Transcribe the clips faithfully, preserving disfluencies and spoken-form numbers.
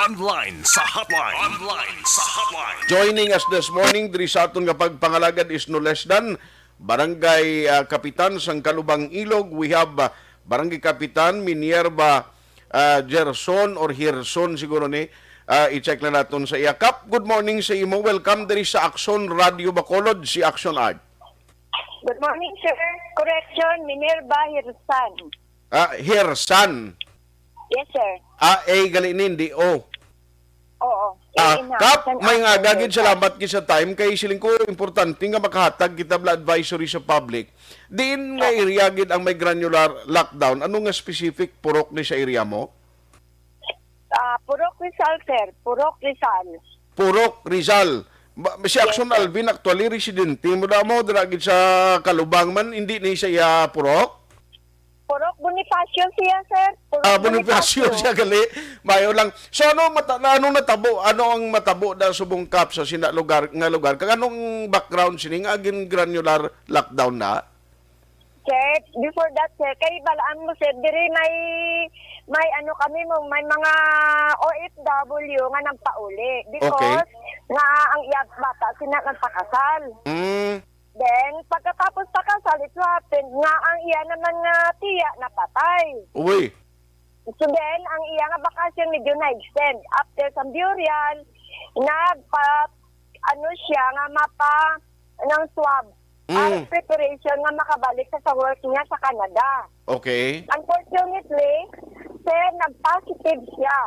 Online sa hotline. Online sa hotline. Joining us this morning diri sa aton nga pagpangalagad is no less than Barangay, ah, Kapitan sang Kalubang Ilog. We have, ah, Barangay Kapitan Minerva, ah, Gerson or Hirson siguro ni. Ah, i-check na naton sa iya. Kap, good morning sa imo. Welcome diri sa Aksyon Radio Bacolod, si Aksyon Art. Good morning, sir. Correction, Minerva Hirsan. Ah, Hirsan. Yes, sir. Ah, A gali ni, hindi O. Oo. Ah, Ina, Kap, may nga gagid, salamat gid sa time kay siling ko importante nga makahatag kita bala advisory sa public. Diin nga area gid ang may granular lockdown? Ano nga specific purok ni sa area mo? Ah, Purok Rizal, sir. Purok Rizal. Purok Rizal. Ba, si Yes, Action sir. Alvin actually residente mo da mo dira gid sa Kalubang man, hindi ni sa iya purok? Purok Bonifacio siya, sir. Purok Ah, Bonifacio Bonifacio. siya gali. Mayo lang. So ano mata na anong natabo? Ano ang matabo da subong, Kap, sa sina lugar nga lugar? Kag anong background sini nga gin granular lockdown na? Sir, before that, sir, kay balaan mo, sir, diri may may ano kami mo, may mga O F W nga nagpauli because Okay. nga ang iya bata sina nagpakasal. Mm. Then, pagkatapos pakasal, it happened nga ang iya naman nga tiya napatay. Uy. So then, ang iya nga bakasyon medyo na-extend. After sa burial, nagpa, ano siya, nga mapa, ng swab. Mm. Ang preparation nga makabalik sa, sa work niya sa Canada. Okay. Unfortunately, sir, nag-positive siya.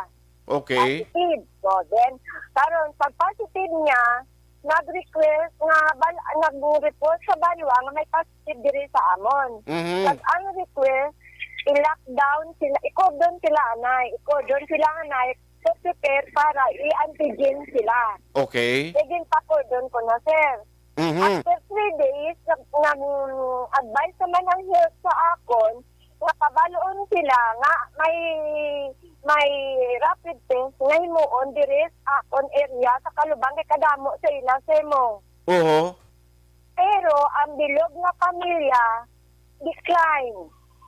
Okay. Positive. So, then, karon, pag positive niya, nag-request nga bal-, nag-report sa banwa nga may positive diri sa amon. Mhm. Kag ang request, i-lockdown sila, i-cordon sila, anay. I-cordon sila, anay, to prepare para i-antigen sila. Okay. Kay ginpa-cordon ko na, sir. Mhm. After three days, nag-, nag-advise naman ang health sa akon nga pabaluon sila nga may, may rapid test nga himuon diri sa akon area sa Kalubang kay kadamo sa ila, sir mo. Oho. Pero ang bilog nga pamilya decline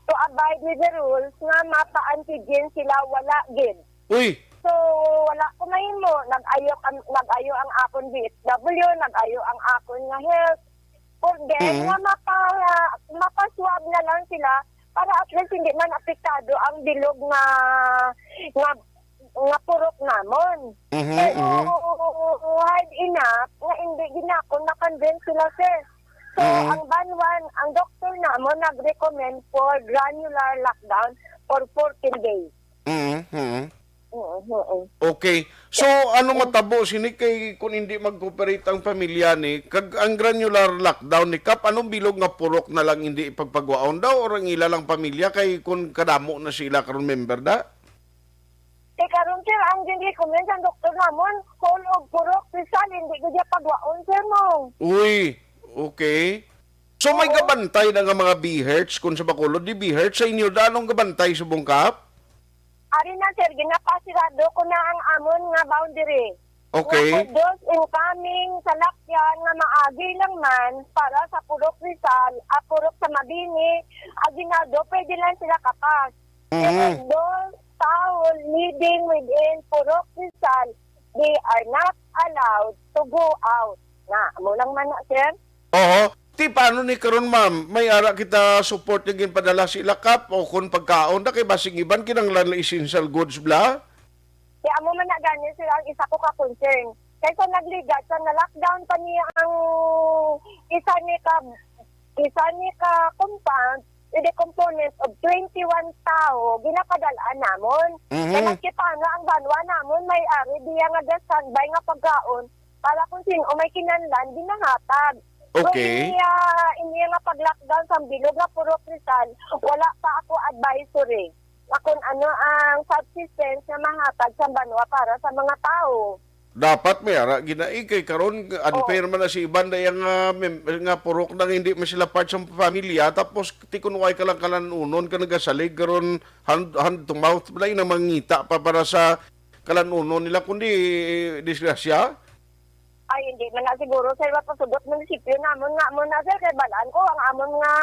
to abide with the rules nga mapa-antigen sila, wala gid. Uy! So, wala ko mahimo. Nag-ayo kam-, nag-ayo ang akon D S W, nag-ayo ang akon nga health. For them, Mm. nga mapa-, mapa-swab na lang sila para at least hindi man apektado ang bilog nga, nga, nga purok namon. Mhm, Pero, mhm. hard enough nga hindi ginakon na-convince sila, sir. So, Mm. ang banwan, ang doktor namon nag-recommend for granular lockdown for fourteen days. Mm, mm. Oo, oo. Okay. So, ano Yes. matabo sini kay kung hindi mag-cooperate ang pamilya ni, kag ang granular lockdown ni Kap, anong bilog nga purok na lang hindi ipagpagwaon daw or ang ila lang pamilya kay kung kadamo na sila karon member da? Kay karon, sir, ang gin-recommend sa doktor namon, whole of purok, Rizal, hindi gid siya pagwaon, sir, mo. Uy, okay. So, may Oo. gabantay na nga mga B H E R Ts kung sa Bacolod, di B H E R Ts sa inyo, da, anong gabantay subong, Kap? Ari na, sir, ginapasirado ko na ang amon nga boundary. Okay. Nga for those incoming salakyan nga maagi lang man para sa Purok Rizal, ah, Purok sa Mabini, Aguinaldo, pwede lang sila kapas. Pero Mhm. those tawo living within Purok Rizal, they are not allowed to go out. Na, amo lang man na, sir. Oo. Ti, paano ni karon, ma'am? May ara kita support nga ginpadala sa ila, Kap, o kung pagkaon na kay basig iban kinahanglan na essential goods bla? Kaya amo man na gani, sir, ang isa ko ka concern. Kaysa nagligat sa na-lockdown pa niya ang isa ni ka, isa ni ka compound with a component of twenty-one tao, ginapadal-an namon. Mhm. Kaya nakita nga ang banwa namon may ari diya nga ga-standby nga pagkaon para kung sino may kinahanglan, ginahatag. Okay. Kung iya, iya nga pag-lockdown sa bilog nga Purok Rizal, wala pa ako advisory na kung ano ang subsistence nga mahatag sa banwa para sa mga tao. Dapat may ara gina-, eh, kay karon, unfair Oo. man na si iban da yang, ah, mem-, nga purok nang hindi man sila part sa pamilya, tapos ti kun way ka lang kalanunon ka nagasalig karon hand, hand to mouth, wala na mangita pa para sa kalanunon nila, kundi, eh, disgrasya. Ay, hindi man na siguro, sir, mapasugot munisipyo namon nga amo na, sir, kay balaan ko ang amon nga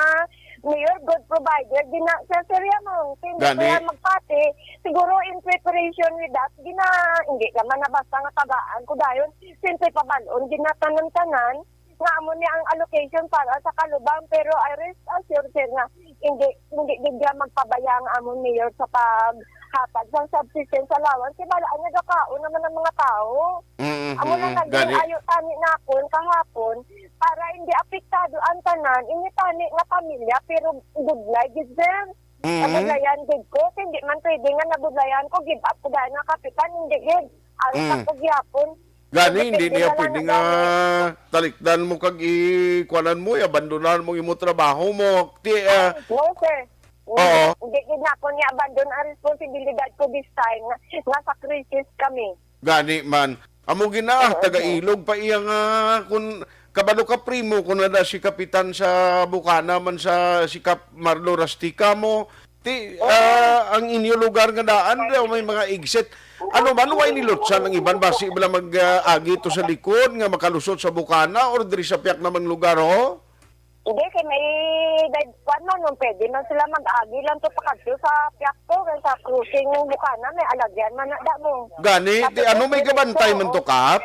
Mayor, good provider gina siya, Sir Yamong. Hindi Gani. Kaya magpati, siguro in preparation with that, gina, hindi naman na basta nga tagaan ko dayon. Siyempre, pabalon, ginatanan-tanan, nga amo ni ang allocation para sa Kalubang, pero I rest assured, sir, nga hindi, hindi gid niya magpabaya ang amon mayor sa paghatag sa subsistence allowance. Kay balaan niya, gakaon naman ang mga tao. Mm, Amo lang mm, naging gani. Ayo tani nakon kahapon para hindi apektado ang tanan, ini tani nga pamilya, pero budlay gid, sir. Mm. Nabudlayan gid ko, hindi man pwede nga nabudlayan ko, give up ko dahil nga kapitan, hindi gid. Alas Mm. ako gyapon. Gani, hindi Depende niya na lang pwede na nga gani. Talikdan mo kag ikuanan mo, abandonan mo imo trabaho mo. Ti, ah, No, sir. Oo. Hindi gid na ako niya abandon ang responsibilidad ko this time nga, nga sa crisis kami. Gani man. Amo gina, Oo, taga sir. Ilog pa iya nga kun kabalo ka primo kun nada si kapitan sa Bukana man sa si Kap Marlo Rastica mo. Ti, Oo. Ah, ang inyo lugar nga daan daw may mga exit. Ano man, why nilutsan ang iban? Basi bala mag, ah, agi to sa likod nga makalusot sa Bukana or diri sa piyak namang lugar, ho? Hindi, kay may dad-, kwan man, nung pwede man sila mag-agi lang to pakadto sa Piakto, kay sa crossing ng Bukana, may alagyan man na da mo. Gani, Tapos di ano, may may gabantay man to, oo. Kap?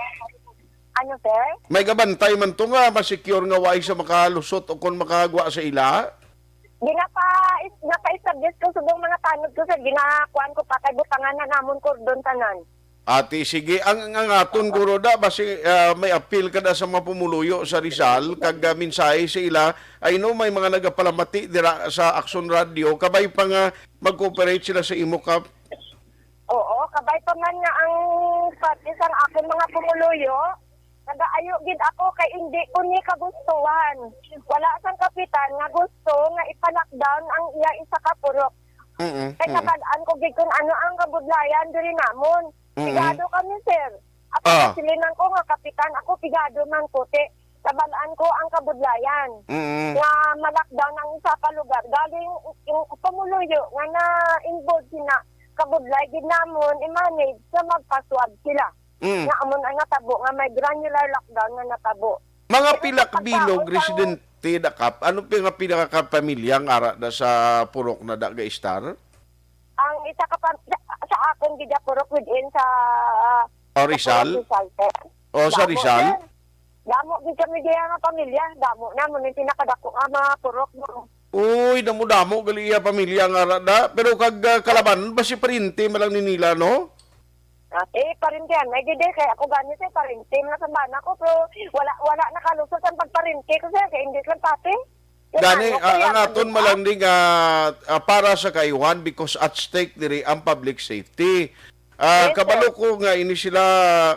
Ano, sir? May gabantay man to nga ma-secure nga way sa makalusot o kung makagwa sa ila? Ginapa-, napa-establish ko subong mga tanod ko, sir. Ginakuan ko pa kay butangan na namon kordon tanan. Ati, sige. Ang, ang aton guro da, basi, ah, may apil ka da sa mga pumuluyo sa Rizal, kag, ah, mensahe sa ila. I know may mga nagapalamati dira sa Action Radio, kabay pa nga mag-cooperate sila sa imo, Kap. Oo, kabay pa man nga ang parte sang akon mga pumuluyo, nagaayo gid ako kay indi ko ni kagustuhan. Wala sang kapitan nga gusto nga ipa-lockdown ang iya isa ka purok. Mm-mm, Kay mm. Nabal-an ko gid kung ano ang kabudlayan diri namon. Mm-mm. Pigado kami, sir. Ako, Ah. Silinan ko nga, "Kapitan, ako pigado man ko, te. Nabal-an ko ang kabudlayan." Mm-mm. Nga ma-lockdown ang isa ka lugar. Galing yung pumuluyo nga na-involved sina kabudlay gid namon i-manage sa magpaswab sila. Mm. Nga amon ang natabo nga may granular lockdown nga natabo. Mga Pero pila sa ka bilog pagkaon sang residente da, Kap? Ano pa nga pila ka pamilya ang ara da sa purok na da ga-estar? Ang isa ka pam-, sa, sa akon gid ya purok within sa, O, sa Rizal? Purok Rizal, sir. O, sa Damo, Rizal? Sir. Damo gid kami diya nga pamilya. Damo na mo ni pinakadako nga mga purok mo. Uy, damo-damo gali iya pamilya nga ara da. Pero kag, ah, kalaban, basi pariente man lang ni nila, no? Ate, parintihan na gid, eh, kay ako gani, sir, parinti man sa bana ko, pero wala, wala nakalusot ang pagparinti ko, sir, kay hindi lang pati. Gani, Ano, ah, kaya ang aton ano, man lang di nga, ah, para sa kaayuhan because at stake diri ang public safety. Ah, Yes, kabalo sir. ko nga ini sila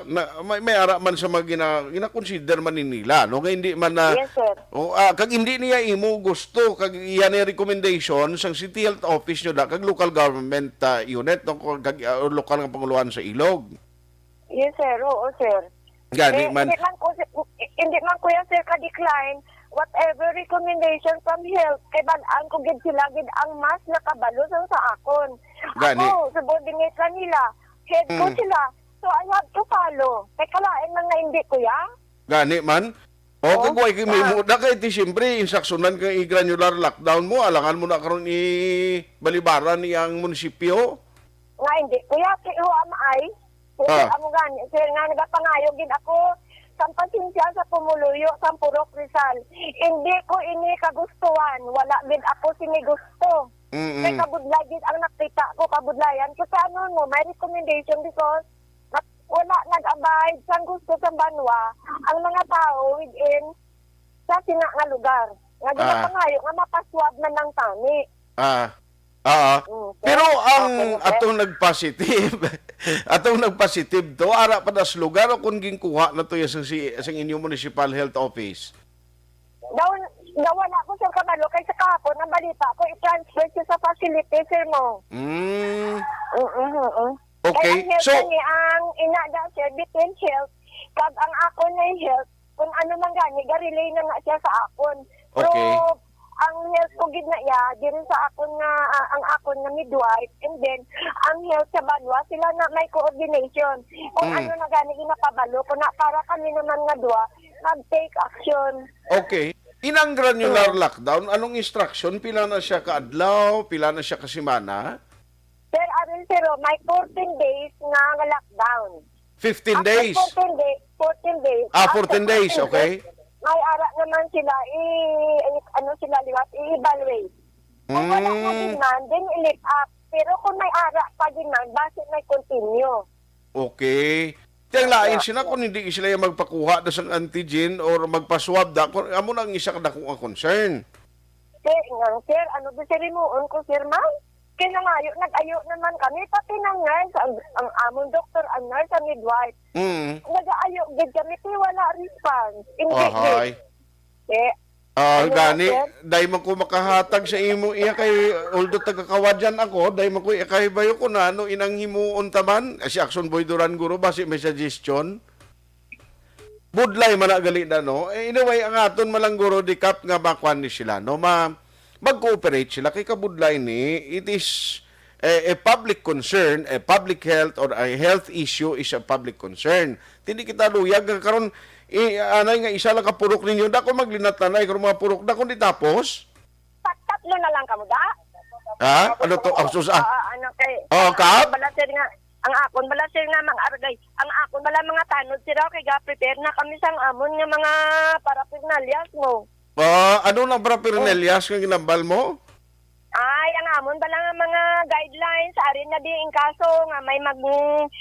na, may, may ara man sa mga gina-, gina-consider man ni nila, no, nga hindi man na Yes, sir. O, ah, kag hindi niya imo gusto, kag iya ni recommendation sang City Health Office nyo da, kag local government, ah, unit, no, kag, ah, lokal nga panguluhan sa Ilog. Yes, sir. Oo, sir. Gani Eh, man. Hindi man ko, hindi man, kuya, sir, ka-decline whatever recommendation from health. Kay bal-an ko gid sila gid ang mas nakabalo sa, sa akon. Gani. Ako, subordinate lang nila. Head ko Mm. sila. So, I have to follow. Kay kalain man nga hindi, kuya. Gani man. O, Oh, kag way kay may ah. muda kay ti siyempre, instruksyonan kang i-granular lockdown mo, alangan mo na karon i-balibaran ni ang munisipyo. Nga hindi, kuya, kay who am I? Kung Ah. Amo gani, sir, nga nagapangayo gid ako sang pasensya sa pumuluyo sang Purok Rizal. Hindi ko ini kagustuhan. Wala gid ako sini gusto. Mm-mm. Kay kabudlay gid ang nakita ko, kabudlayan. Kung sa ano mo, may recommendation because Nag-, wala nag-abide sang gusto sang banwa ang mga tawo within sa sina nga lugar. Nga Ah. ginapangayo nga mapaswab man lang tani. Ah. Ah. Mm, sir. Pero ang Okay, sir. atong nagpositive, atong nagpositive to, ara pa das lugar o kung ginkuha na to ya sang si, sang inyong municipal health office? Daw, daw wala ko, sir, kabalo kay sa kahapon ang balita ko i-transfer siya sa facility, sir, mo. Mm. Mm, mm, mm. Okay, Kay ang health so kani, ang ina daw, sir, between health, kag ang ako na health, kung ano man gani, ga-relay na nga siya sa akon. Pero Okay. ang health ko gid na iya, diri sa akon nga, ah, ang akon nga midwife, and then, ang health sa banwa, sila na may coordination. Kung Mm. ano na gani ginapabalo ko na para kami naman nga duwa, mag-take action. Okay. Inang granular Oo. lockdown, anong instruction? Pila na siya ka adlaw? Pila na siya ka semana? Sir Aril, sir, oh, may fourteen days nga, nga lockdown. Fifteen days? Fourteen days. Fourteen days. Ah, After fourteen days, okay. May ara naman sila, i, i- ano sila liwat, i-evaluate. Kung wala na Mm. demand, then i-lift up. Pero kung may ara pa demand, basi may continue. Okay. Kaya lain Yeah. sila kung hindi sila yung magpakuha da sang antigen or magpaswab da. Kung amo na ang isa ka dako nga concern. Sir, nga, sir, ano ba sir imuon ko, sir, ma'am? Kaya nangayo, nag-ayo naman kami, pati ng nurse, ang, ang amon doktor, ang nurse, ang midwife. Mm. Nag-aayo gid kami, ti wala response. Hindi Ahay. gid. Eh, Ah, Ano, gani, sir? dahil man ko makahatag sa imo iya kay, although taga Kawadyan ako, dahil man ko ikahibayo ko na ano inang himuon taman, si Action Boy Duran guro ba si may suggestion? Budlay man na gali na, no? Eh, anyway, ang aton malangguro di Kap nga makuan ni sila, no? Ma, mag-cooperate sila kay kabudlay ni, it is a, a public concern, a public health or a health issue is a public concern. Hindi kita luyag nga karon i, anay nga isa lang ka purok ninyo, dako maglinat-lanay karon mga purok, dako di tapos. Pagtatlo na lang kamo, da? Ha? Ano to? Ang sus-, ah. Ah, ano kay Oh, ang Kap? akon bala sir nga, ang akon bala sir nga mga aragay, ang akon bala mga tanod sir, okay, ga-prepare na kami sang amon nga mga paraphernalias mo. Ah, ano nang paraphernalia nga ginambal mo? Ay, ang amon bala nga mga guidelines, ari na di in kaso nga may mag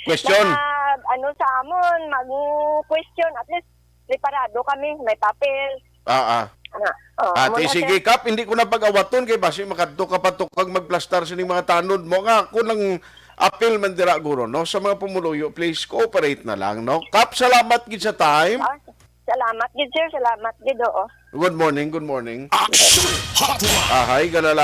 Question. mga, ano sa amon, mag question, at least preparado kami, may papel. Ah, ah. Ano, oh, Ate, muna, sige, sir. Kap, hindi ko na pag-awaton kay basi makadto ka pa to kag magplastar sining mga tanod mo. Nga ako nang apil man dira, guro, no? Sa mga pumuluyo, please cooperate na lang, no? Kap, salamat gid sa time. Ah, salamat gid, sir. Salamat gid, oo. Good morning, good morning. Action Hotline. Ahay, galala